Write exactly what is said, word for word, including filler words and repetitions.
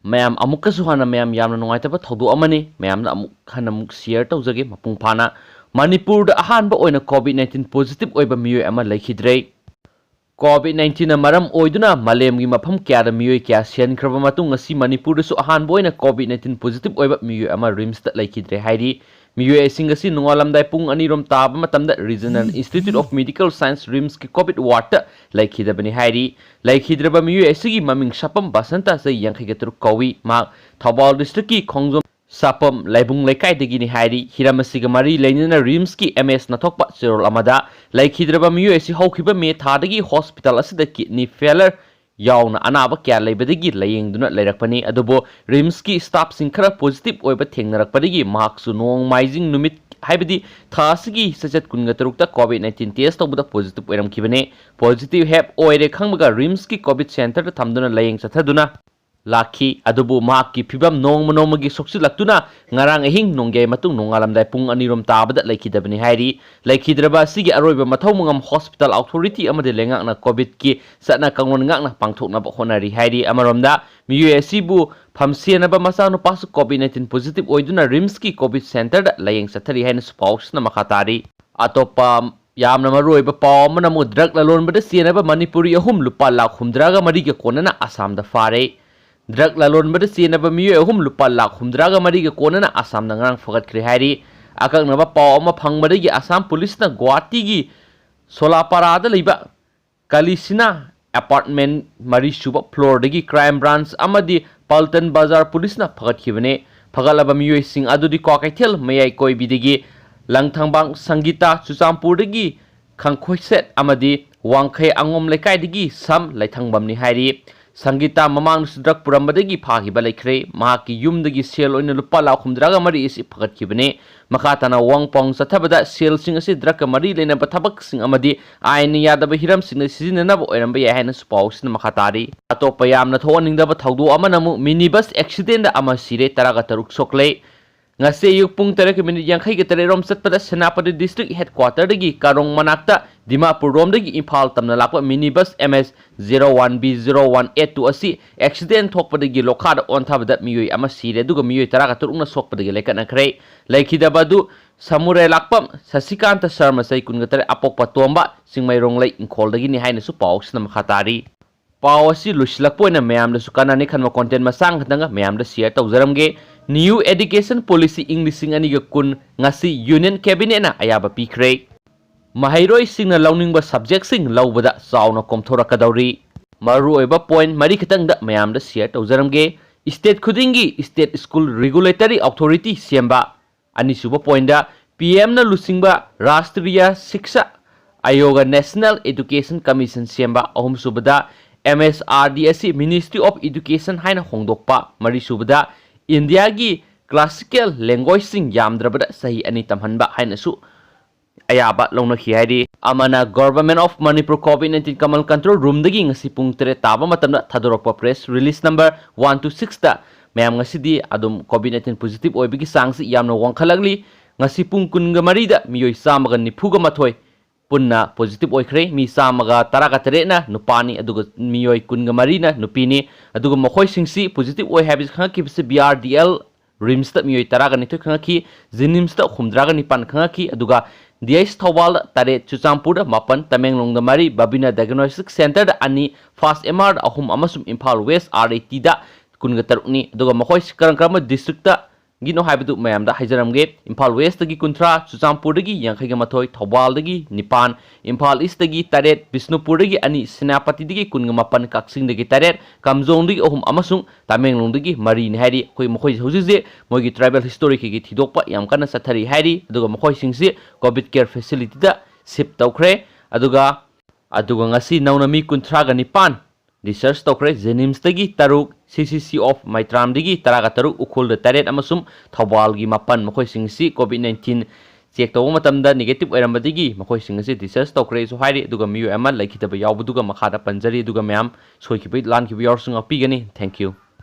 ꯃꯌꯥꯝ ꯑꯃꯨꯛꯀꯁꯨ ꯍꯟꯅ ꯃꯌꯥꯝ ꯌꯥꯝꯅ ꯅꯨꯡꯉꯥꯏꯇꯕ ꯊꯧꯗꯣꯛ ꯑꯃꯅꯤ꯫ ꯃꯌꯥꯝꯗ ꯑꯃꯨꯛ ꯍꯟꯅ ꯑꯃꯨꯛ share ꯇꯧꯖꯒꯦ ꯃꯄꯨꯡ ꯐꯥꯅ꯫ ꯃꯅꯤꯄꯨꯔꯗ ꯑꯍꯥꯟꯕ ꯑꯣꯏꯅ COVID nineteen positive ꯑꯣꯏꯕ ꯃꯤꯑꯣꯏ ꯑꯃ ꯂꯩꯈꯤꯗ꯭ꯔꯦ꯫ COVID nineteen ꯅ ꯃꯔꯝ ꯑꯣꯏꯗꯨꯅ ꯃꯥꯂꯦꯝꯒꯤ ꯃꯐꯝ ꯀꯌꯥꯗ ꯃꯤꯑꯣꯏ ꯀꯌꯥ ꯁꯤꯍꯟꯈ꯭ꯔꯕ ꯃꯇꯨꯡ, ꯉꯁꯤ ꯃꯅꯤꯄꯨꯔꯗꯁꯨ ꯑꯍꯥꯟꯕ ꯑꯣꯏꯅ COVID nineteen positive ꯑꯣꯏꯕ ꯃꯤꯑꯣꯏ ꯑꯃ RIMS ꯇ ꯂꯩꯈꯤꯗ꯭ꯔꯦ ꯍꯥꯏꯔꯤ꯫ ꯃꯤꯑꯣꯏ ꯑꯁꯤꯡ ꯑꯁꯤ ꯅꯣꯡꯉꯥꯜꯂꯝꯗꯥꯏ ꯄꯨꯡ ꯑꯅꯤ ꯔꯣꯝ ꯇꯥꯕ ꯃꯇꯝꯗ Regional Institute of Medical Science, RIMS ꯀꯤ COVID ward ꯇ ꯂꯩꯈꯤꯗꯕꯅꯤ ꯍꯥꯏꯔꯤ꯫ ꯂꯩꯈꯤꯗ꯭ꯔꯕ ꯃꯤꯑꯣꯏ ꯑꯁꯤꯒꯤ ꯃꯃꯤꯡ ꯁꯥꯄꯝ ꯕꯁꯟꯇ, ꯆꯍꯤ ꯌꯥꯡꯈꯩꯒ ꯇꯔꯨꯛ ꯀꯧꯏ꯫ ꯃꯍꯥꯛ ꯊꯧꯕꯥꯜ district ꯀꯤ ꯈꯣꯡꯖꯣꯝ ꯁꯥꯄꯝ ꯂꯥꯏꯕꯨꯡ ꯂꯩꯀꯥꯏꯗꯒꯤꯅꯤ ꯍꯥꯏꯔꯤ꯫ ꯍꯤꯔꯝ ꯑꯁꯤꯒ ꯃꯔꯤ ꯂꯩꯅꯅ RIMS ꯀꯤ MS ꯅ ꯊꯣꯛꯄ ꯆꯦꯔꯣꯜ ꯑꯃꯗ, ꯂꯩꯈꯤꯗ꯭ꯔꯕ ꯃꯤꯑꯣꯏ ꯑꯁꯤ ꯍꯧꯈꯤꯕ May ꯊꯥꯗꯒꯤ hospital ꯑꯁꯤꯗ kidney failure ꯌꯥꯎꯅ ꯑꯅꯥꯕ ꯀꯌꯥ ꯂꯩꯕꯗꯒꯤ ꯂꯥꯌꯦꯡꯗꯨꯅ ꯂꯩꯔꯛꯄꯅꯤ꯫ ꯑꯗꯨꯕꯨ RIMS ꯀꯤ staff ꯁꯤꯡ ꯈꯔ positive ꯑꯣꯏꯕ ꯊꯦꯡꯅꯔꯛꯄꯗꯒꯤ ꯃꯍꯥꯛꯁꯨ ꯅꯣꯡꯃꯥꯏꯖꯤꯡ ꯅꯨꯃꯤꯠ, ꯍꯥꯏꯕꯗꯤ ꯊꯥ ꯑꯁꯤꯒꯤ ꯆꯩꯆꯠ ꯀꯨꯟꯒ ꯇꯔꯨꯛꯇ COVID nineteen test ꯇꯧꯕꯗ positive ꯑꯣꯏꯔꯝꯈꯤꯕꯅꯤ꯫ Positive ꯍꯦꯞ ꯑꯣꯏꯔꯦ ꯈꯪꯕꯒ RIMS ꯀꯤ COVID center ꯗ ꯊꯝꯗꯨꯅ ꯂꯥꯌꯦꯡ ꯆꯠꯊꯗꯨꯅ ꯂꯥꯛꯈꯤ꯫ ꯑꯗꯨꯕꯨ ꯃꯍꯥꯛꯀꯤ ꯐꯤꯕꯝ ꯅꯣꯡꯃ ꯅꯣꯡꯃꯒꯤ ꯁꯣꯛꯆꯤꯜꯂꯛꯇꯨꯅ ꯉꯔꯥꯡ ꯑꯍꯤꯡ ꯅꯣꯡꯌꯥꯏ ꯃꯇꯨꯡ ꯅꯣꯡꯉꯥꯜꯂꯝꯗꯥꯏ ꯄꯨꯡ ꯑꯅꯤ ꯔꯣꯝ ꯇꯥꯕꯗ ꯂꯩꯈꯤꯗꯕꯅꯤ ꯍꯥꯏꯔꯤ꯫ ꯂꯩꯈꯤꯗ꯭ꯔꯕ ꯑꯁꯤꯒꯤ ꯑꯔꯣꯏꯕ ꯃꯊꯧ ꯃꯉꯝ hospital authority ꯑꯃꯗꯤ ꯂꯩꯉꯥꯛꯅ COVID ꯀꯤ ꯆꯠꯅ ꯀꯥꯡꯂꯣꯟ ꯉꯥꯛꯅ ꯄꯥꯡꯊꯣꯛꯅꯕ ꯍꯣꯠꯅꯔꯤ ꯍꯥꯏꯔꯤ꯫ ꯑꯃꯔꯣꯝꯗ, ꯃꯤꯑꯣꯏ ꯑꯁꯤꯕꯨ ꯐꯝꯁꯦꯟꯅꯕ ꯃꯆꯥꯅꯨꯄꯥꯁꯨ COVID nineteen positive ꯑꯣꯏꯗꯨꯅ RIMS ꯀꯤ COVID center ꯗ ꯂꯥꯌꯦꯡ ꯆꯠꯊꯔꯤ ꯍꯥꯏꯅꯁꯨ ꯄꯥꯎꯁꯤꯅ ꯃꯈꯥ ꯇꯥꯔꯤ꯫ ꯑꯇꯣꯞꯄ ꯌꯥꯝꯅ ꯃꯔꯨꯑꯣꯏꯕ ꯄꯥꯎ ꯑꯃꯅ ꯑꯃꯨꯛ drug ꯂꯂꯣꯟꯕꯗ ꯆꯦꯟꯅꯕ ꯃꯅꯤꯄꯨꯔꯤ ꯑꯍꯨꯝ ꯂꯨꯄꯥ ꯂꯥꯈ ꯍꯨꯝꯗ꯭ꯔꯥꯒ ꯃꯔꯤꯒ ꯀꯣꯟꯅꯅ ꯑꯁꯥꯝꯗ ꯐꯥꯔꯦ꯫ Drug ꯂꯂꯣꯟꯕꯗ ꯆꯦꯟꯅꯕ ꯃꯤꯑꯣꯏ ꯑꯍꯨꯝ ꯂꯨꯄꯥ ꯂꯥꯈ ꯍꯨꯝꯗ꯭ꯔꯥꯒ ꯃꯔꯤꯒ ꯀꯣꯟꯅꯅ ꯑꯁꯥꯝꯗ ꯉꯔꯥꯡ ꯐꯥꯒꯠꯈ꯭ꯔꯦ ꯍꯥꯏꯔꯤ꯫ ꯑꯀꯛꯅꯕ ꯄꯥꯎ ꯑꯃ ꯐꯪꯕꯗꯒꯤ ꯑꯁꯥꯝ ꯄꯨꯂꯤꯁꯅ ꯒꯨꯋꯥꯍꯥꯇꯤꯒꯤ ꯁꯣꯂꯥꯄꯥꯔꯥꯗ ꯂꯩꯕ ꯀꯂꯤꯁꯤꯅꯥ apartment ꯃꯔꯤꯁꯨꯕ floor ꯗꯒꯤ crime branch ꯑꯃꯗꯤ ꯄꯜꯇꯟ ꯕꯖꯥꯔ ꯄꯨꯂꯤꯁꯅ ꯐꯒꯠꯈꯤꯕꯅꯤ꯫ ꯐꯒꯠꯂꯕ ꯃꯤꯑꯣꯏꯁꯤꯡ ꯑꯗꯨꯗꯤ ꯀ꯭ꯋꯥꯀꯩꯊꯦꯜ ꯃꯌꯥꯏ ꯀꯣꯏꯕꯤꯗꯒꯤ ꯂꯪꯊꯪꯕꯥꯡ ꯁꯪꯒꯤꯇꯥ, ꯆꯨꯔꯆꯥꯟꯄꯨꯔꯗꯒꯤ ꯈꯪꯈꯣꯏꯁꯦꯠ ꯑꯃꯗꯤ ꯋꯥꯡꯈꯩ ꯑꯉꯣꯝ ꯂꯩꯀꯥꯏꯗꯒꯤ ꯁꯝ ꯂꯩꯊꯪꯕꯝꯅꯤ ꯍꯥꯏꯔꯤ꯫ ꯁꯪꯒꯤꯇꯥ ꯃꯃꯥꯡꯗꯁꯨ drug ꯄꯨꯔꯝꯕꯗꯒꯤ ꯐꯥꯈꯤꯕ ꯂꯩꯈ꯭ꯔꯦ꯫ ꯃꯍꯥꯛꯀꯤ ꯌꯨꯝꯗꯒꯤ ꯁꯦꯜ ꯑꯣꯏꯅ ꯂꯨꯄꯥ ꯂꯥꯈ ꯍꯨꯝꯗ꯭ꯔꯥꯒ ꯃꯔꯤ ꯑꯁꯤ ꯐꯒꯠꯈꯤꯕꯅꯤ꯫ ꯃꯈꯥ ꯇꯥꯅ ꯋꯥꯍꯪ ꯄꯥꯎꯍꯪ ꯆꯠꯊꯕꯗ ꯁꯦꯜꯁꯤꯡ ꯑꯁꯤ drug ꯀ ꯃꯔꯤ ꯂꯩꯅꯕ ꯊꯕꯛꯁꯤꯡ ꯑꯃꯗꯤ ꯑꯥꯏꯟꯅ ꯌꯥꯗꯕ ꯍꯤꯔꯝꯁꯤꯡꯗ ꯁꯤꯖꯤꯟꯅꯅꯕ ꯑꯣꯏꯔꯝꯕ ꯌꯥꯏ ꯍꯥꯏꯅꯁꯨ ꯄꯥꯎꯁꯤꯅ ꯃꯈꯥ ꯇꯥꯔꯤ꯫ ꯑꯇꯣꯞꯄ ꯌꯥꯝꯅ ꯊꯣꯛꯍꯟꯅꯤꯡꯗꯕ ꯊꯧꯗꯣꯛ ꯑꯃꯅ ꯑꯃꯨꯛ minibus accident ꯑꯃ ꯁꯤꯔꯦ, ꯇꯔꯥꯒ ꯇꯔꯨꯛ ꯁꯣꯛꯂꯦ꯫ ꯉꯁꯤ ꯑꯌꯨꯛ ꯄꯨꯡ ꯇꯔꯦꯠꯀ ꯃꯤꯅꯤꯠ ꯌꯥꯡꯈꯩꯒ ꯇꯔꯦꯠ ꯔꯣꯝ ꯆꯠꯄꯗ ꯁꯦꯅꯥꯄꯇꯤ ꯗꯤꯁꯇ꯭ꯔꯤꯛ ꯍꯦꯗꯀ꯭ꯋꯥꯇꯔꯗꯒꯤ ꯀꯥꯔꯣꯡ ꯃꯅꯥꯛꯇ ꯗꯤꯃꯥꯄꯨꯔ ꯔꯣꯝꯗꯒꯤ ꯏꯝꯐꯥꯜ ꯇꯝꯅ ꯂꯥꯛꯄ ꯃꯤꯅꯤ bus M S zero one B zero one eight two ꯑꯁꯤ ꯑꯦꯛꯁꯤꯗꯦꯟ ꯊꯣꯛꯄꯗꯒꯤ ꯂꯣꯈꯥꯗ ꯑꯣꯟꯊꯕꯗ ꯃꯤꯑꯣꯏ ꯑꯃ ꯁꯤꯔꯦ, ꯑꯗꯨꯒ ꯃꯤꯑꯣꯏ ꯇꯔꯥꯒ ꯇꯔꯨꯛꯅ ꯁꯣꯛꯄꯗꯒꯤ ꯂꯩꯈꯠꯅꯈ꯭ꯔꯦ꯫ ꯂꯩꯈꯤꯗꯕ ꯑꯗꯨ ꯁꯃꯨꯔꯦ ꯂꯥꯛꯄꯝ ꯁꯁꯤꯀꯥꯟꯇ ꯁꯔꯃ, ꯆꯍꯤ ꯀꯨꯟꯒ ꯇꯔꯦꯠ, ꯑꯄꯣꯛꯄ ꯇꯣꯝꯕ, ꯆꯤꯡꯃꯩꯔꯣꯡꯂꯩ ꯏꯪꯈꯣꯜꯗꯒꯤꯅꯤ ꯍꯥꯏꯅꯁꯨ ꯄꯥꯎꯁꯤꯅ ꯃꯈꯥ ꯇꯥꯔꯤ꯫ ꯄꯥꯎ ꯑꯁꯤ ꯂꯣꯏꯁꯤꯜꯂꯛꯄ ꯑꯣꯏꯅ ꯃꯌꯥꯝꯗꯁꯨ ꯀꯥꯟꯅꯅꯤ ꯈꯟꯕ ꯀꯣꯟꯇꯦꯟ ꯃꯆꯥ ꯈꯛꯇꯪꯒ ꯃꯌꯥꯝꯗ ꯁꯤꯌꯔ ꯇꯧꯖꯔꯝꯒꯦ꯫ New Education Policy ꯏꯪ ꯂꯤꯁꯤꯡ ꯑꯅꯤꯒ ꯀꯨꯟ ꯉꯁꯤ ꯌꯨꯅꯤꯌꯟ ꯀꯦꯕꯤꯅꯦꯠꯅ ꯑꯌꯥꯕ ꯄꯤꯈ꯭ꯔꯦ꯫ ꯃꯍꯩꯔꯣꯏꯁꯤꯡꯅ ꯂꯧꯅꯤꯡꯕ ꯁꯕꯖꯦꯛꯁꯤꯡ ꯂꯧꯕꯗ ꯆꯥꯎꯅ ꯀꯣꯝꯊꯣꯔꯛꯀꯗꯧꯔꯤ꯫ ꯃꯔꯨꯑꯣꯏꯕ ꯄꯣꯏꯟ ꯃꯔꯤ ꯈꯛꯇꯪꯗ ꯃꯌꯥꯝꯗ ꯁꯤꯌꯔ ꯇꯧꯖꯔꯝꯒꯦ꯫ ꯁ꯭ꯇꯦꯠ ꯈꯨꯗꯤꯡꯒꯤ ꯁ꯭ꯇꯦꯠ ꯁ꯭ꯀꯨꯜ ꯔꯤꯒꯨꯂꯦꯇꯔꯤ ꯑꯣꯊꯣꯔꯤꯇꯤ ꯁꯦꯝꯕ꯫ ꯑꯅꯤꯁꯨꯕ ꯄꯣꯏꯟꯗ, ꯄꯤ ꯑꯦꯝꯅ ꯂꯨꯆꯤꯡꯕ ꯔꯥꯁꯇ꯭ꯔꯤꯌꯥ ꯁꯤꯛꯁꯥ ꯑꯌꯣꯒ, ꯅꯦꯁꯅꯦꯜ ꯑꯦꯗꯨꯀꯦꯁꯟ ꯀꯃꯤꯁꯟ ꯁꯦꯝꯕ꯫ ꯑꯍꯨꯝꯁꯨꯕꯗ, M S R D ꯑꯁꯤ Ministry of Education ꯍꯥꯏꯅ ꯍꯣꯡꯗꯣꯛꯄ꯫ ꯃꯔꯤꯁꯨꯕꯗ, ꯏꯟꯗꯤꯌꯥꯒꯤ ꯀ꯭ꯂꯥꯁꯤꯀꯦꯜ ꯂꯦꯡꯒ꯭ꯋꯦꯖꯁꯤꯡ ꯌꯥꯝꯗ꯭ꯔꯕꯗ ꯆꯍꯤ ꯑꯅꯤ ꯇꯝꯍꯟꯕ ꯍꯥꯏꯅꯁꯨ ꯑꯌꯥꯕ ꯂꯧꯅꯈꯤ ꯍꯥꯏꯔꯤ꯫ ꯑꯃꯅ Government of Manipur COVID nineteen Common Control Roomꯗꯒꯤ ꯉꯁꯤ ꯄꯨꯡ ꯇꯔꯦꯠ ꯇꯥꯕ ꯃꯇꯝꯗ ꯊꯥꯗꯣꯔꯛꯄ press release number one two sixꯇ, ꯃꯌꯥꯝ, ꯉꯁꯤꯗꯤ ꯑꯗꯨꯝ COVID nineteen positive ꯑꯣꯏꯕꯒꯤ ꯆꯥꯡꯁꯤ ꯌꯥꯝꯅ ꯋꯥꯡꯈꯠꯂꯛꯂꯤ꯫ ꯉꯁꯤ ꯄꯨꯡ ꯀꯨꯟꯒ ꯃꯔꯤꯗ ꯃꯤꯑꯣꯏ ꯆꯥꯝꯃꯒ ꯅꯤꯐꯨꯒ ꯃꯥꯊꯣꯏ ꯄꯨꯟꯅ positive ꯑꯣꯏꯈ꯭ꯔꯦ꯫ ꯃꯤ ꯆꯥꯝꯃꯒ ꯇꯔꯥꯒ ꯇꯔꯦꯠꯅ ꯅꯨꯄꯥꯅꯤ, ꯑꯗꯨꯒ ꯃꯤꯑꯣꯏ ꯀꯨꯟꯒ ꯃꯔꯤꯅ ꯅꯨꯄꯤꯅꯤ꯫ ꯑꯗꯨꯒ ꯃꯈꯣꯏꯁꯤꯡꯁꯤ positive ꯑꯣꯏ ꯍꯥꯏꯕꯁꯤ ꯈꯪꯉꯛꯈꯤꯕꯁꯤ B R D L RIMSꯇ ꯃꯤꯑꯣꯏ ꯇꯔꯥꯒ ꯅꯤꯊꯣꯏ ꯈꯪꯉꯛꯈꯤ, JNIMSꯇ ꯍꯨꯝꯗ꯭ꯔꯥꯒ ꯅꯤꯄꯥꯟ ꯈꯪꯉꯛꯈꯤ, ꯑꯗꯨꯒ D I S ꯊꯧꯕꯥꯜꯗ ꯇꯔꯦꯠ, ꯆꯨꯔꯆꯥꯟꯄꯨꯔꯗ ꯃꯥꯄꯟ, ꯇꯃꯦꯡꯂꯣꯡꯗ ꯃꯔꯤ, ꯕꯕꯤꯅꯥ Diagnostic Centreꯗ ꯑꯅꯤ, First M Rꯗ ꯑꯍꯨꯝ ꯑꯃꯁꯨꯡ ꯏꯝꯐꯥꯜ West R eightyꯗ ꯀꯨꯟꯒ ꯇꯔꯨꯛꯅꯤ꯫ ꯑꯗꯨꯒ ꯃꯈꯣꯏ ꯀꯔꯝ ꯀꯔꯝꯕ districtꯒꯤꯅꯣ ꯍꯥꯏꯕꯗꯨ ꯃꯌꯥꯝꯗ ꯍꯥꯏꯖꯔꯝꯒꯦ꯫ ꯏꯝꯐꯥꯜ Westꯇꯒꯤ ꯀꯨꯟꯊ꯭ꯔꯥ, ꯆꯨꯔꯆꯥꯟꯄꯨꯔꯗꯒꯤ ꯌꯥꯡꯈꯩꯒ ꯃꯥꯊꯣꯏ, ꯊꯧꯕꯥꯜꯗꯒꯤ ꯅꯤꯄꯥꯟ, ꯏꯝꯐꯥꯜ Eastꯇꯒꯤ ꯇꯔꯦꯠ, ꯕꯤꯁꯅꯨꯄꯨꯔꯗꯒꯤ ꯑꯅꯤ, ꯁꯦꯅꯥꯄꯇꯤꯗꯒꯤ ꯀꯨꯟꯒ ꯃꯥꯄꯟ, ꯀꯛꯆꯤꯡꯗꯒꯤ ꯇꯔꯦꯠ, ꯀꯥꯝꯖꯣꯡꯗꯒꯤ ꯑꯍꯨꯝ ꯑꯃꯁꯨꯡ ꯇꯃꯦꯡꯂꯣꯡꯗꯒꯤ ꯃꯔꯤꯅꯤ ꯍꯥꯏꯔꯤ꯫ ꯑꯩꯈꯣꯏ ꯃꯈꯣꯏꯁꯦ ꯍꯧꯖꯤꯛ ꯍꯧꯖꯤꯛ ꯃꯣꯏꯒꯤ tribal history ꯀꯩꯀꯩ ꯊꯤꯗꯣꯛꯄ ꯌꯥꯝ ꯀꯟꯅ ꯆꯠꯊꯔꯤ ꯍꯥꯏꯔꯤ꯫ ꯑꯗꯨꯒ ꯃꯈꯣꯏꯁꯤꯡꯁꯤ COVID care facilityꯗ shift ꯇꯧꯈ꯭ꯔꯦ꯫ ꯑꯗꯨꯒ, ꯑꯗꯨꯒ ꯉꯁꯤ ꯅꯧꯅ ꯃꯤ ꯀꯨꯟꯊ꯭ꯔꯥꯒ ꯅꯤꯄꯥꯟ discharge ꯇꯧꯈ꯭ꯔꯦ꯫ JNIMSꯇꯒꯤ ꯇꯔꯨꯛ, C C C of ꯃꯩꯇ꯭ꯔꯥꯝꯗꯒꯤ ꯇꯔꯥꯒ ꯇꯔꯨꯛ, ꯎꯈ꯭ꯔꯨꯜꯗ ꯇꯔꯦꯠ ꯑꯃꯁꯨꯡ ꯊꯧꯕꯥꯜꯒꯤ ꯃꯥꯄꯟ, ꯃꯈꯣꯏꯁꯤꯡ ꯑꯁꯤ COVID nineteen check ꯇꯧꯕ ꯃꯇꯝꯗ negative ꯑꯣꯏꯔꯝꯕꯗꯒꯤ ꯃꯈꯣꯏꯁꯤꯡ ꯑꯁꯤ discharge ꯇꯧꯈ꯭ꯔꯦꯁꯨ ꯍꯥꯏꯔꯤ꯫ ꯑꯗꯨꯒ ꯃꯤꯑꯣꯏ ꯑꯃ ꯂꯩꯈꯤꯗꯕ ꯌꯥꯎꯕꯗꯨꯒ ꯃꯈꯥꯗ ꯄꯟꯖꯔꯤ꯫ ꯑꯗꯨꯒ ꯃꯌꯥꯝ, ꯁꯣꯏꯈꯤꯕ ꯂꯥꯟꯈꯤꯕ ꯌꯥꯎꯔꯁꯨ ꯉꯥꯛꯄꯤꯒꯅꯤ꯫ Thank you꯫